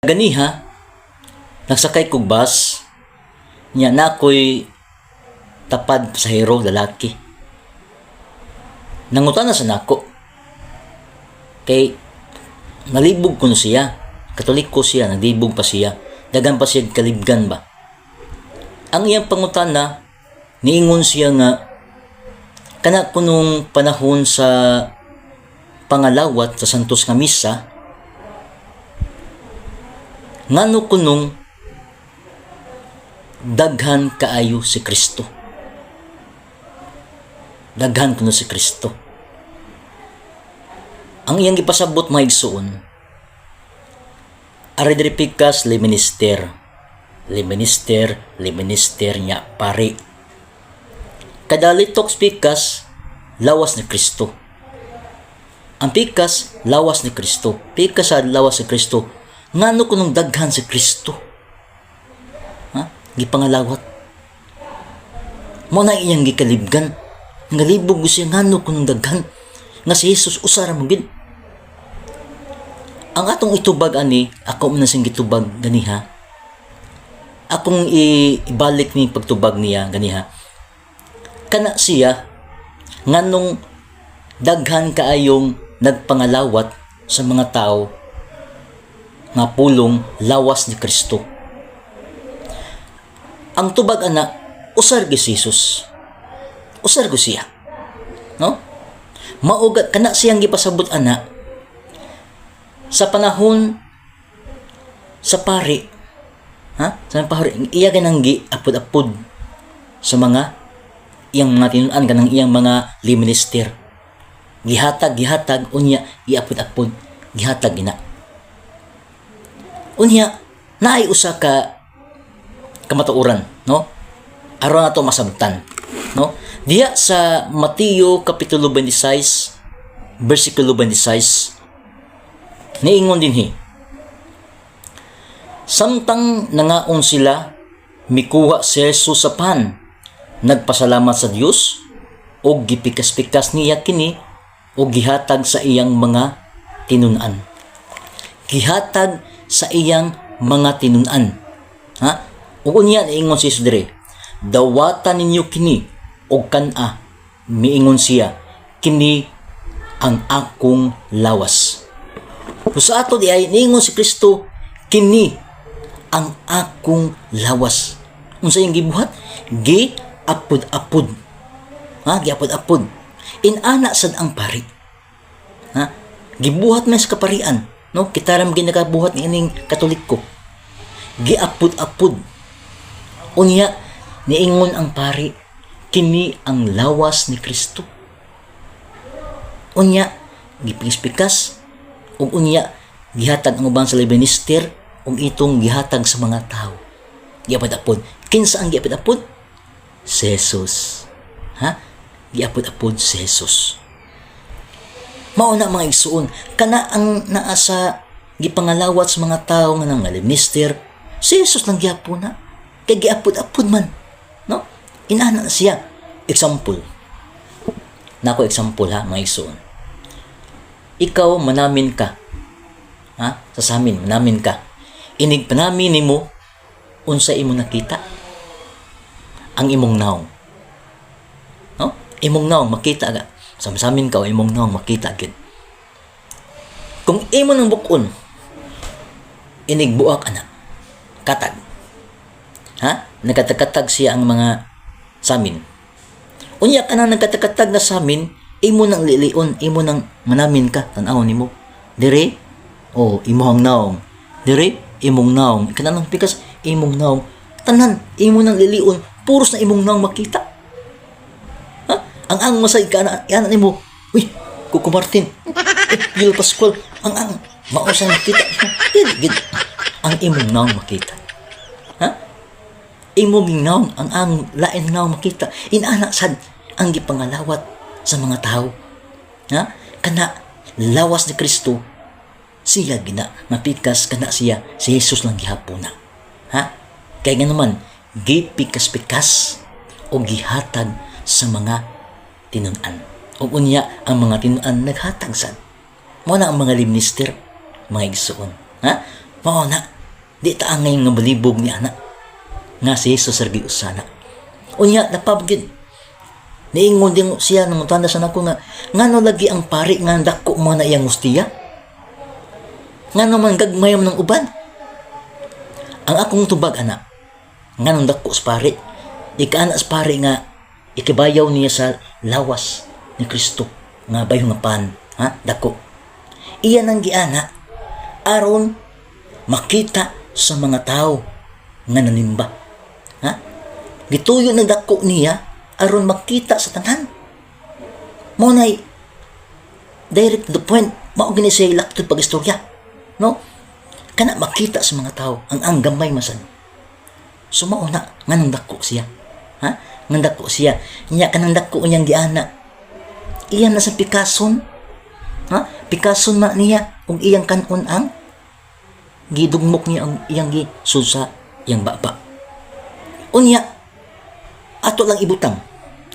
Ganiha, nagsakay kog bus, nya naa ko'y tapad pasahero lalaki. Nangutana sa nako. Kay nalibog kuno siya. Katoliko siya, naglibog pa siya. Daghan pa siya kalibgan ba. Ang iyang pangutana, niingon siya nga kana kunong panahon sa pangalawat sa Santos nga Misa, ngano kunong daghan kaayo si Kristo? Daghan kuno si Kristo. Ang iyang gipasabot, mga igsuon, ari diri pikas lay minister. Lay minister, lay minister nya pari. Kada litok pikas, lawas ni Kristo. Ang pikas, lawas ni Kristo. Pikas sa lawas ni Kristo. Ngano kunong daghan si Kristo? Ha? Gipangalawat. Mao na iyang gikalibgan. Ngalibog ko siya ngano kunong daghan. Nga si Jesus usa ra man gid. Ang atong itubag ani, ako man siyang gitubag ganiha. Akong ibalik ni pagtubag niya ganiha. Kana siya nganong daghan kaayong nagpangalawat sa mga tao nga pulong lawas ni Kristo. Ang tubag ana, usa ra gyud si Jesus. Usa ra gyud siya. No? Maugat kana siyang gipasabot ana sa panahon sa pari, ha, sa pari iya kanang gi apod-apod sa mga iyang mga tinun-an, kanang iyang mga minister, gihatag gihatag, unya iapod-apod, gihatag ina. Unya naay usa ka kamatuoran, no, aron nato masabtan, no? Diha sa Mateo kapitulo 26 bersikulo 26, niingon dinhi, "Samtang nangaon sila, mikuha si Jesus sa pan, nagpasalamat sa Dios ug gipikas-pikas niya kini ug gihatag sa iyang mga tinun-an." Gihatag sa iyang mga tinun-an. Ha? Ug unya niingon si Jesus dire, "Dawata ninyo kini og kan-a." Miingon siya, "Kini ang akong lawas." So sa ato di ay niingon si Kristo, "Kini ang akong lawas." Unsa iyang gibuhat? Gi apod-apod. Ha? Giapod-apod. Inana sad ang pari. Ha? Gibuhat man sa kaparian, no? Kita ra man ginakabuhat ni ining Katoliko. Giapod-apod. Unya niingon ang pari, "Kini ang lawas ni Kristo." Unya gipikas-pikas ug unya gihatag ang uban sa minister ug itong gihatag sa mga tao. Giapod-apod. Kinsa ang giapod-apod? Si Jesus. Ha? Giapod-apod si Jesus. Mao na, mga igsuon, kana ang naa sa gipangalawat sa mga tao nga nang minister, si Jesus lang gyapon na. Kay giapod-apod man. No? Inana na siya. Example. Nako example ha, mga igsuon. Ikaw manamin ka. Ha? Sa samin, manamin ka. Inig panamin nimo, unsa imo nakita? Ang imong naong. No? Imong naong makita ga. Samsamin ka o imong naong makita gid. Kung imo nang bukon, inig buak ana. Katag. Ha? Nagkatag-katag siya ang mga samin. Unya ka na nagkatag-katag na samin, imo nang lilion, imo nang manamin ka, tan-awon nimo. Dire, oh, imong naong. Dire, imong naong. Kanang pikas, imong naong. Tanan, imo nang lilion, puros na imong naong makita. Ha? Ang masay ka na, yan nimo. Uy, Kuko Martin. Eh, Gil Pascual. Ang, mao sa makita. Dili, gid. Ang imong naong makita. Ha? Imong naong, ang lain naong makita. Inana sad ang gipangalawat sa mga tao. Ha? Kana lawas ni Kristo siya gina mapikas kana siya si Jesus lang gihapon na. Ha? Kay nga naman gipikas-pikas o gihatag sa mga tinun-an. Ug unya ang mga tinun-an naghatag sad. Mao na ang mga minister, mga igsuon. Ha? Mao na, di ta angay nga malibog ni ana nga si Jesus ra gyud usa na. Unya napab gyud niingon din siya nang tanda sa nako nga ngano lagi ang pari nga dako mo na iyang hustiya? Ngano man gagmay man ng uban? Ang akong tubag ana, nganong dako sa pari, ikaana sa pari nga ikibayaw niya sa lawas ni Kristo nga bayo nga pan, ha? Dako. Iyan ang giana aron makita sa mga tao nga nanimba. Ha? Gituyo ng dako niya aron makita sa tanan. Mao nay direct to the point, mao gini siya laktod pag-istorya. No? Kana makita sa mga tao ang gamay masan. So mao na nganong dako siya. Ha? Nganong dako siya. Nya kanang dako niyang giana. Iyan na sa pikason. Ha? Pikason ma niya ug iyang kanon ang gidugmok niya ang iyang gisud sa iyang baba. Unya ato lang ibutang.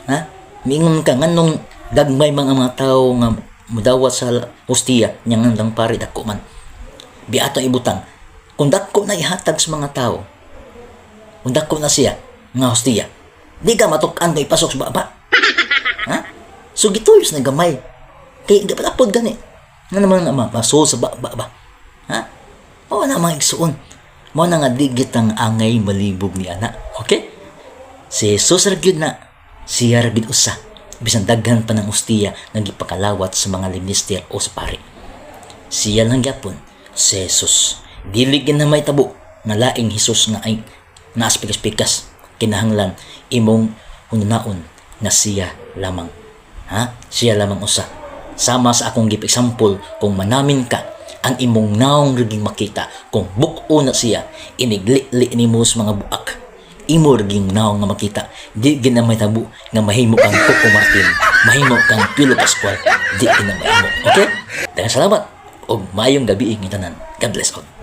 Ha? Miingon ka nganong gagmay mga tao nga mudawat sa hustiya nya nganong pari dako man. Bi ato ibutang. Kung dako na ihatag sa mga tao, kung dako na siya nga hustiya, di ka matuk-an kung ipasok sa baba. Ha? So gituyos na gamay. Kay dapat apod gani. Nga naman nga masul sa baba ba. Ha? Mao na mga igsuon. Mao na nga di gitang angay malibog ni ana. Okay? Si Jesus ra gyud na, siya ra gyud usa. Bisan daghan pa ng hustiya nga gipakalawat sa mga minister o sa pari. Siya lang gyapon si Jesus. Dili gyud na may tabo nga laing Jesus nga ay naas pikas-pikas. Kinahanglan imong hunaon nga siya lamang. Ha? Siya lamang usa. Sama sa akong gip-example, kung manamin ka, ang imong naong riging makita, kung buk-o na siya, inigli-li nimo sa mga buak. Imo riging naong nga makita, di gid na may tabo nga mahimo kang Coco Martin, mahimo kang Piolo Pascual, di gid na mahimo. Okay? Daghang salamat ug maayong gabi inyong tanan. God bless all.